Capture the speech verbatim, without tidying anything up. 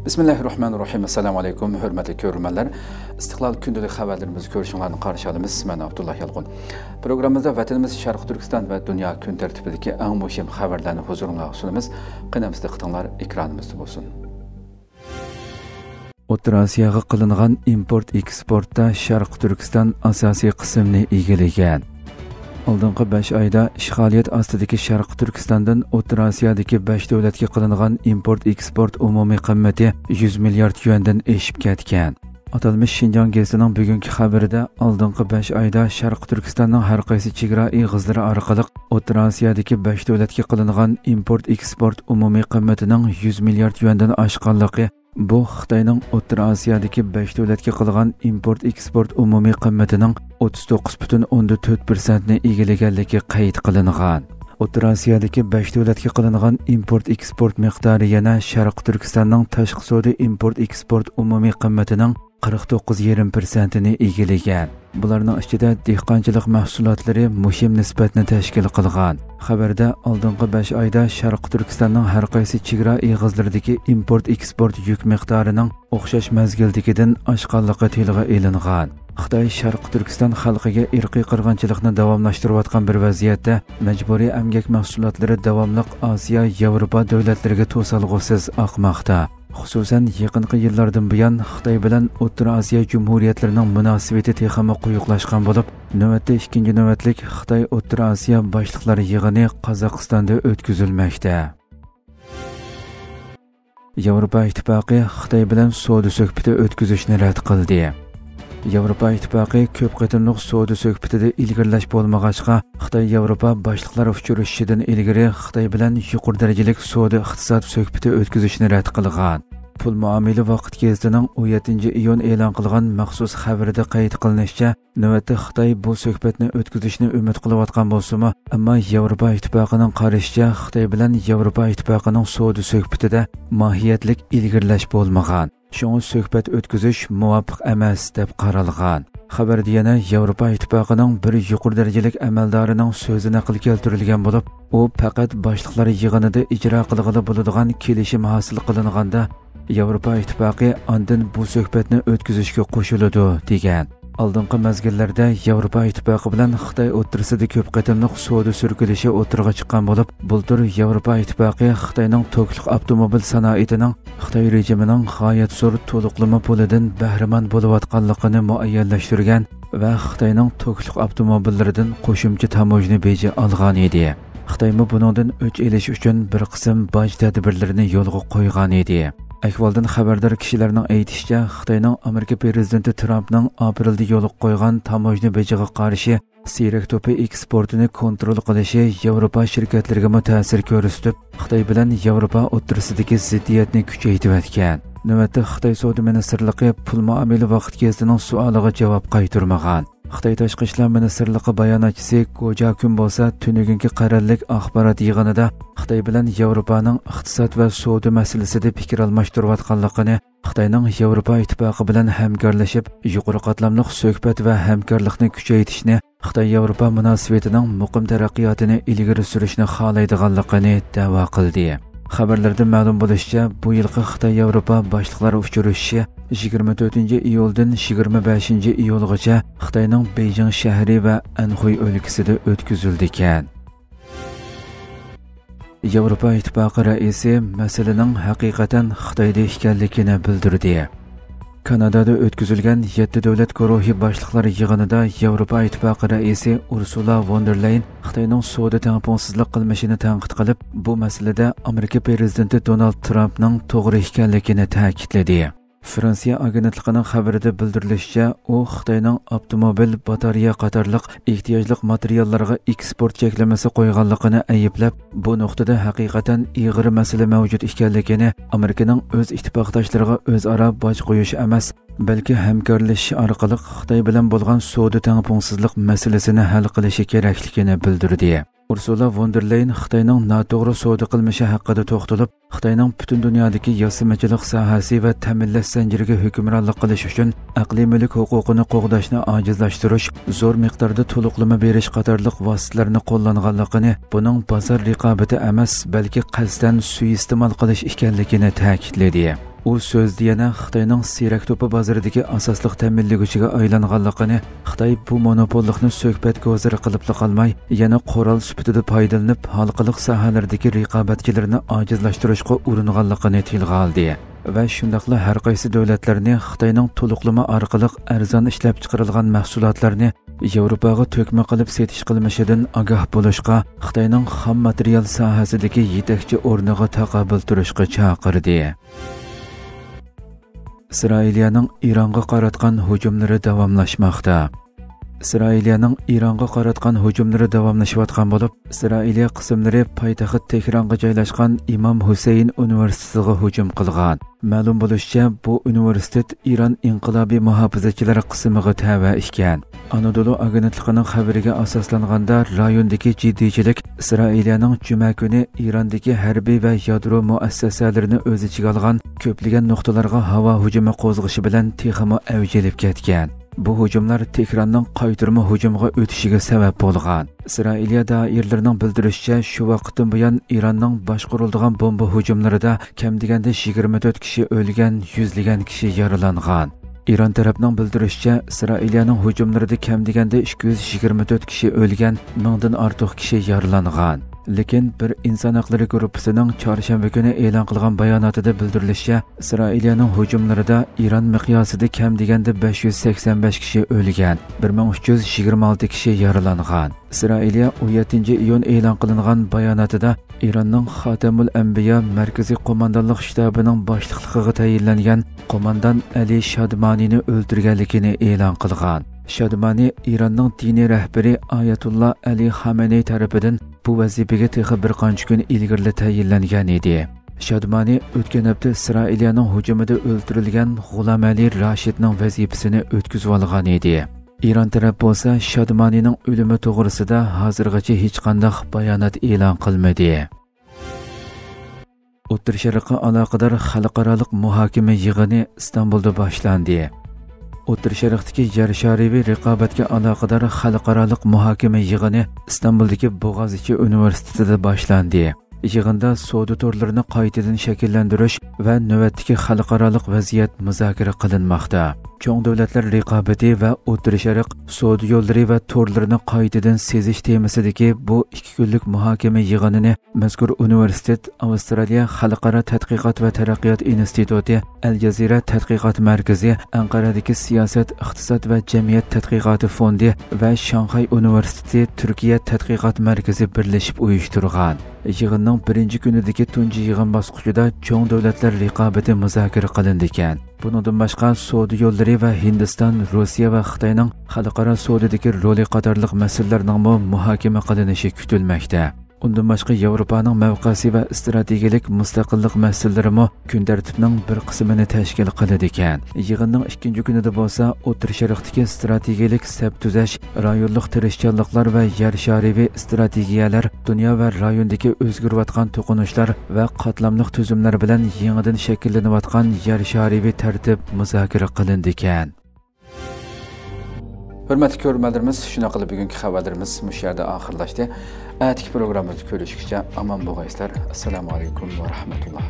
بىسمىللاھىررەھمانىررەھىم. ئەسسالامۇ ئەلەيكۇم، ھۆرمەتلىك كۆرۈرمەنلەر. ئىستىقلال كۈندىلىك خەۋەرلىرىمىزگە كۆرۈشۈڭلارنى قارشى ئالىمىز. مەن ئابدۇللا يالقۇن. پروگراممىمىزدا ۋەتىنىمىز شەرقىي تۈركىستان ۋە دۇنيا كۈن تەرتىپىدىكى ئەڭ مۇھىم خەۋەرلەرنى ھۇزۇرۇڭلارغا سۇنىمىز. قېنى ئەمىسە دىققىتىڭلار ئېكرانىمىزدا بولسۇن. ئوتتۇرا ئاسىياغا قىلىنغان ئىمپورت ئېكسپورتتا شەرقىي تۈركىستان ئاساسىي قىسىمنى ئىگىلىگەن. ئالدىنقى بەش ئايدا ئىشغالىيەت ئاستىدىكى شەرقىي تۈركىستاندىن ئوتتۇرا ئاسىيادىكى بەش دۆلەتكە قىلىنغان ئىمپورت ئېكسپورت ئومۇمىي قىممىتى يۈز مىليارد يۈەندىن ئېشىپ كەتكەن. ئاتالمىش شىنجاڭ گېزىتىنىڭ بۈگۈنكى خەۋىرىدە ئالدىنقى بەش ئايدا شەرقىي تۈركىستاننىڭ ھەر قايسى چېگرا ئېغىزلىرى ئارقىلىق ئوتتۇرا ئاسىيادىكى بەش دۆلەتكە قىلىنغان ئىمپورت ئېكسپورت ئومۇمىي قىممىتىنىڭ يۈز مىليارد يۈەندىن ئاشقانلىقى، بۇ خىتاينىڭ ئوتتۇرا ئاسىيادىكى بەش دۆلەتكە قىلغان ئىمپورت ئېكسپورت ئومۇمىي قىممىتىنىڭ ئوتتۇز توققۇز پۈتۈن ئوندىن تۆت پىرسەنتنى ئىگىلىگەنلىكى قەيت قىلىنغان. ئوتتۇرا ئاسىيادىكى بەش دۆلەتكە قىلىنغان ئىمپورت ئېكسپورت مىقدارى يەنە شەرقىي تۈركىستاننىڭ تاشقى سودا ئىمپورت ئېكسپورت ئومۇمىي قىممىتىنىڭ قىرىق توققۇز يېرىم پىرسەنتىنى ئىگىلىگەن. بۇلارنىڭ ئىچىدە دېھقانچىلىق مەھسۇلاتلىرى مۇھىم نىسبەتنى تەشكىل قىلغان. خەۋەردە ئالدىنقى بەش ئايدا شەرقىي تۈركىستاننىڭ ھەر قايسى چېگرا ئېغىزلىرىدىكى ئىمپورت ئېكسپورت يۈك مىقدارىنىڭ ئوخشاش مەزگىلدىكىدىن ئاشقانلىقى تىلغا ئېلىنغان. خىتاي شەرقىي تۈركىستان خەلقىگە ئىرقىي قىرغىنچىلىقنى داۋاملاشتۇرۇۋاتقان بىر ۋەزىيەتتە، مەجبۇرىي ئەمگەك مەھسۇلاتلىرى داۋاملىق ئاسىيا، ياۋروپا دۆلەتلىرىگە توسالغۇسىز ئاقماقتا. خۇسۇسەن، يېقىنقى يىللاردىن بۇيان خىتاي بىلەن ئوتتۇرا ئاسىيا جۇمھۇرىيەتلىرىنىڭ مۇناسىۋىتى تېخىمۇ قويۇقلاشقان بولۇپ، نۆۋەتتە ئىككىنچى نۆۋەتلىك خىتاي ئوتتۇرا ئاسىيا باشلىقلار يىغىنى قازاقىستاندا ئۆتكۈزۈلمەكتە. ياۋروپا ئىتتىپاقى خىتاي بىلەن سودا سۆھبىتى ئۆتكۈزۈشنى رەت قىلدى. ياۋروپا ئىتتىپاقى كۆپ قېتىملىق سودا سۆھبىتىدە ئىلگىرىلەش بولمىغاچقا، خىتاي ياۋروپا باشلىقلار ئۇچرىشىشىدىن ئىلگىرى خىتاي بىلەن يۇقىرى دەرىجىلىك سودا ئىقتىساد سۆھبىتى ئۆتكۈزۈشنى رەت قىلغان. پۇل مۇئامىلە ۋاقىت گېزىتىنىڭ ئون يەتتىنچى ئىيۇن ئېلان قىلغان مەخسۇس خەۋىرىدە قەيت قىلىنىشىچە، نۆۋەتتە خىتاي بۇ سۆھبەتنى ئۆتكۈزۈشنى ئۈمىد قىلىۋاتقان بولسىمۇ، ئەمما ياۋروپا ئىتتىپاقىنىڭ قارىشىچە، خىتاي بىلەن ياۋروپا ئىتتىپاقىنىڭ سودا سۆھبىتىدە ماھىيەتلىك ئىلگىرىلەش بولمىغان. شۇڭا سۆھبەت ئۆتكۈزۈش مۇۋاپىق ئەمەس، دەپ قارالغان. خەۋەردە يەنە ياۋروپا ئىتتىپاقىنىڭ بىر يۇقىرى دەرىجىلىك ئەمەلدارىنىڭ سۆزى نەقىل كەلتۈرۈلگەن بولۇپ، ئۇ پەقەت باشلىقلار يىغىنىدا ئىجرا قىلغىلى بولىدىغان كېلىشىم ھاسىل قىلىنغاندا، ياۋروپا ئىتتىپاقى ئاندىن بۇ سۆھبەتنى ئۆتكۈزۈشكە قوشۇلىدۇ، دېگەن. ئالدىنقى مەزگىللەردە ياۋروپا ئىتتىپاقى بىلەن خىتاي ئوتتۇرىسىدا كۆپ قېتىملىق سودا سۈركىلىشى ئوتتۇرىغا چىققان بولۇپ، بۇلتۇر ياۋروپا ئىتتىپاقى خىتاينىڭ توكلۇق ئاپتوموبىل سانائىتىنىڭ خىتاي رېجىمىنىڭ غايەت زور تولۇقلىما پۇلىدىن بەھرىمەن بولۇۋاتقانلىقىنى مۇئەييەنلەشتۈرگەن ۋە خىتاينىڭ توكلۇق ئاپتوموبىللىرىدىن قوشۇمچە تاموژنا بېجى ئالغان ئىدى. خىتايمۇ بۇنىڭدىن ئۆچ ئېلىش ئۈچۈن بىر قىسىم باج تەدبىرلىرىنى يولغا قويغان ئىدى. ئەھۋالدىن خەۋەردار كىشىلەرنىڭ ئېيتىشىچە، خىتاينىڭ ئامېرىكا پىرېزىدېنتى ترامپنىڭ ئاپرېلدا يولغا قويغان تاموژنا بېجىغا قارشى سېرىك توپى ئېكسپورتىنى كونترول قىلىشى ياۋروپا شىركەتلىرىگىمۇ تەسىر كۆرسىتىپ، خىتاي بىلەن ياۋروپا ئوتتۇرىسىدىكى زىددىيەتنى كۈچەيتىۋەتكەن. نۆۋەتتە خىتاي سودا مىنىستىرلىقى پۇل مۇئامىلە ۋاقىت گېزىتىنىڭ سوئالىغا جاۋاب قايتۇرمىغان. خىتاي تاشقى ئىشلار مىنىستىرلىقى باياناتچىسى گو جاكۈن بولسا تۈنۈگۈنكى قەرەللىك ئاخبارات يىغىنىدا خىتاي بىلەن ياۋروپانىڭ ئىقتىساد ۋە سودا مەسىلىسىدە پىكىر ئالماشتۇرۇۋاتقانلىقىنى، خىتاينىڭ ياۋروپا ئىتتىپاقى بىلەن ھەمكارلىشىپ، يۇقىرى قاتلاملىق سۆھبەت ۋە ھەمكارلىقنى كۈچەيتىشنى، خىتاي ياۋروپا مۇناسىۋىتىنىڭ مۇقىم تەرەققىياتىنى ئىلگىرى سۈرۈشنى خالايدىغانلىقىنى دەۋا قىلدى. خەۋەرلەردىن مەلۇم بولۇشىچە، بۇ يىلقى خىتاي ياۋروپا باشلىقلار ئۇچرىشىشى يىگىرمە تۆتىنچى ئىيۇلدىن يىگىرمە بەشىنچى ئىيۇلغىچە خىتاينىڭ بېيجىڭ شەھىرى ۋە ئەنخۇي ئۆلكىسىدە ئۆتكۈزۈلىدىكەن. ياۋروپا ئىتتىپاقى رەئىسى مەسىلىنىڭ ھەقىقەتەن خىتايدا ئىكەنلىكىنى بىلدۈردى. كانادادا ئۆتكۈزۈلگەن يەتتە دۆلەت گۇرۇھى باشلىقلار يىغىنىدا ياۋروپا ئىتتىپاقى رەئىسى ئۇرسۇلا ۋون دېر لەيېن خىتاينىڭ سودا تەڭپۇڭسىزلىق قىلمىشىنى تەنقىد قىلىپ، بۇ مەسىلىدە ئامېرىكا پىرېزىدېنتى دونالد ترامپنىڭ توغرا ئىكەنلىكىنى تەكىتلىدى. فرانسىيە ئاگېنتلىقىنىڭ خەۋىرىدە بىلدۈرۈلۈشىچە، ئۇ خىتاينىڭ ئاپتوموبىل، باتارېيە قاتارلىق ئېھتىياجلىق ماتېرىياللارغا ئېكسپورت چەكلىمىسى قويغانلىقىنى ئەيىبلەپ، بۇ نۇقتىدا ھەقىقەتەن ئېغىر مەسىلە مەۋجۇت ئىكەنلىكىنى، ئامېرىكىنىڭ ئۆز ئىتتىپاقداشلىرىغا ئۆزئارا باج قويۇش ئەمەس، بەلكى ھەمكارلىشىش ئارقىلىق خىتاي بىلەن بولغان سودا تەڭپۇڭسىزلىق مەسىلىسىنى ھەل قىلىشى كېرەكلىكىنى بىلدۈردى. ئۇرسۇلا ۋون دېر لەيېن خىتاينىڭ ناتوغرا سودا قىلمىشى ھەققىدە توختىلىپ، خىتاينىڭ پۈتۈن دۇنيادىكى ياسىمىچىلىق ساھەسى ۋە تەمىنلەش زەنجىرىگە ھۆكۈمرانلىق قىلىش ئۈچۈن ئەقلىي مۈلۈك ھوقۇقىنى قوغداشنى ئاجىزلاشتۇرۇش، زور مىقداردا تولۇقلىما بېرىش قاتارلىق ۋاسىتىلەرنى قوللانغانلىقىنى، بۇنىڭ بازار رىقابىتى ئەمەس، بەلكى قەستەن سۇيىئىستېمال قىلىش ئىكەنلىكىنى تەكىتلىدى. ئۇ سۆزىدە يەنە خىتاينىڭ سىيرەك توپى بازىرىدىكى ئاساسلىق تەمىنلىگۈچىگە ئايلانغانلىقىنى، خىتاي بۇ مونوپوللۇقنى سۆھبەت گوزىرى قىلىپلا قالماي، يەنە قورال سۈپىتىدە پايدىلىنىپ، ھالقىلىق ساھەلەردىكى رىقابەتچىلىرىنى ئاجىزلاشتۇرۇشقا ئۇرۇنغانلىقىنى تىلغا ئالدى ۋە شۇنداقلا ھەر قايسى دۆلەتلەرنى خىتاينىڭ تولۇقلىما ئارقىلىق ئەرزان ئىشلەپچىقىرىلغان مەھسۇلاتلارنى ياۋروپاغا تۆكمە قىلىپ سېتىش قىلمىشىدىن ئاگاھ بولۇشقا، خىتاينىڭ خام ماتېرىيال ساھەسىدىكى يېتەكچى ئورنىغا تاقابىل تۇرۇشقا چاقىردى. ئىسرائىلىيەنىڭ ئىرانغا قاراتقان ھۇجۇملىرى داۋاملاشماقتا. ئىسرائىلىيەنىڭ ئىرانغا قاراتقان ھۇجۇملىرى داۋاملىشىۋاتقان بولۇپ، ئىسرائىلىيە قىسىملىرى پايتەخت تېھرانغا جايلاشقان ئىمام ھۈسەيىن ئۇنىۋېرسىتېتىغا ھۇجۇم قىلغان. مەلۇم بولۇشىچە، بۇ ئۇنىۋېرسىتېت ئىران ئىنقىلابىي مۇھاپىزەتچىلەر قىسىمىغا تەۋە ئىكەن. ئانادولۇ ئاگېنتلىقىنىڭ خەۋىرىگە ئاساسلانغاندا، رايوندىكى جىددىيچىلىك ئىسرائىلىيەنىڭ جۈمە كۈنى ئىراندىكى ھەربىي ۋە يادرو مۇئەسسەسەلىرىنى ئۆز ئىچىگە ئالغان كۆپلىگەن نۇقتىلارغا ھاۋا ھۇجۇمى قوزغىشى بىلەن تېخىمۇ ئەۋج ئېلىپ كەتكەن. بۇ ھۇجۇملار تېھراننىڭ قايتۇرما ھۇجۇمغا ئۆتۈشىگە سەۋەب بولغان. ئىسرائىلىيە دائىرىلىرىنىڭ بىلدۈرۈشىچە، شۇ ۋاقىتتىن بۇيان ئىراننىڭ باشقۇرۇلىدىغان بومبا ھۇجۇملىرىدا كەم دېگەندە يىگىرمە تۆت كىشى ئۆلگەن، يۈزلىگەن كىشى يارىلانغان. ئىران تەرەپنىڭ بىلدۈرۈشىچە، ئىسرائىلىيەنىڭ ھۇجۇملىرىدا كەم دېگەندە ئىككى يۈز يىگىرمە تۆت كىشى ئۆلگەن، مىڭدىن ئارتۇق كىشى يارىلانغان. لېكىن بىر ئىنسان ھەقلىرى گۇرۇپپىسىنىڭ چارشەنبە كۈنى ئېلان قىلغان باياناتىدا بىلدۈرۈلۈشىچە، ئىسرائىلىيەنىڭ ھۇجۇملىرىدا ئىران مىقياسىدا كەم دېگەندە بەش يۈز سەكسەن بەش كىشى ئۆلگەن، بىر مىڭ ئۈچ يۈز يىگىرمە ئالتە كىشى يارىلانغان. ئىسرائىلىيە ئون يەتتىنچى ئىيۇن ئېلان قىلىنغان باياناتىدا ئىراننىڭ خاتەمۇل ئەنبىيا مەركىزىي قوماندانلىق شتابىنىڭ باشلىقلىقىغا تەيىنلەنگەن قوماندان ئەلى شادمانىنى ئۆلتۈرگەنلىكىنى ئېلان قىلغان. شادمانى ئىراننىڭ دىنىي رەھبىرى ئايەتۇللا ئەلى خامەنەي تەرىپىدىن بۇ ۋەزىپىگە تېخى بىر قانچە كۈن ئىلگىرىلا تەيىنلەنگەن ئىدى. شادمانى ئۆتكەن ھەپتە ئىسرائىلىيەنىڭ ھۇجۇمىدا ئۆلتۈرۈلگەن غۇلامئەلى راشىدنىڭ ۋەزىپىسىنى ئۆتكۈزۈۋالغان ئىدى. ئىران تەرەپ بولسا شادمانىنىڭ ئۆلۈمى توغرىسىدا ھازىرغىچە ھېچقانداق بايانات ئېلان قىلمىدى. ئوتتۇرا شەرققە ئالاقىدار خەلقئارالىق مۇھاكىمە يىغىنى ئىستانبۇلدا باشلاندى. ئوتتۇرا شەرقتىكى يەر شارىۋى رىقابەتكە ئالاقىدار خەلقئارالىق مۇھاكىمە يىغىنى ئىستانبۇلدىكى بوغازچى ئۇنىۋېرسىتېتىدا باشلاندى. يىغىندا سودا تورلىرىنى قايتىدىن شەكىللەندۈرۈش ۋە نۆۋەتتىكى خەلقئارالىق ۋەزىيەت مۇزاكىرە قىلىنماقتا. چوڭ دۆلەتلەر رىقابىتى ۋە ئوتتۇرا شەرق سودا يوللىرى ۋە تورلىرىنى قايتىدىن سېزىش تېمىسىدىكى بۇ ئىككى كۈنلۈك مۇھاكىمە يىغىنىنى مەزكۇر ئۇنىۋېرسىتېت، ئاۋسترالىيە خەلقئارا تەتقىقات ۋە تەرەققىيات ئىنستىتۇتى، ئەل جەزىرە تەتقىقات مەركىزى، ئەنقەرەدىكى سىياسەت، ئىقتىساد ۋە جەمئىيەت تەتقىقاتى فوندى ۋە شاڭخەي ئۇنىۋېرسىتېتى تۈركىيە تەتقىقات مەركىزى بىرلىشىپ ئۇيۇشتۇرغان. يىغىننىڭ بىرىنچى كۈنىدىكى تۇنجى يىغىن باسقۇچىدا چوڭ دۆلەتلەر رىقابىتى مۇزاكىرە قىلىنىدىكەن. بۇنىڭدىن باشقا، سودا يوللىرى ۋە ھىندىستان، روسىيە ۋە خىتاينىڭ خەلقئارا سودىدىكى رولى قاتارلىق مەسىلىلەرنىڭمۇ مۇھاكىمە قىلىنىشى كۈتۈلمەكتە. ئۇندىن باشقا، ياۋروپانىڭ مەۋقەسى ۋە ئىستراتېگىيەلىك مۇستەقىللىق مەسىلىلىرىمۇ كۈن تەرتىپىنىڭ بىر قىسمىنى تەشكىل قىلىدىكەن. يىغىننىڭ ئىككىنچى كۈنىدە بولسا، ئوتتۇرا شەرقتىكى ئىستراتېگىيەلىك سەپ تۈزەش، رايونلۇق تىرىشچانلىقلار ۋە يەر شارىۋى ئىستراتېگىيەلەر، دۇنيا ۋە رايوندىكى ئۆزگىرىۋاتقان توقۇنۇشلار ۋە قاتلاملىق تۈزۈملەر بىلەن يېڭىدىن شەكىللىنىۋاتقان يەر شارىۋى تەرتىپ مۇزاكىرە قىلىنىدىكەن. ھۆرمەتلىك كۆرۈرمەنلىرىمىز، شۇنداق قىلىپ بۈگۈنكى خەۋەرلىرىمىز مۇشۇ يەردە ئاخىرلاشتى. ئەتىكى پروگراممىمىزدا كۆرۈشكىچە ئامان بولغايسىلەر. ئەسسالامۇ ئەلەيكۇم ۋە رەھمەتۇللا.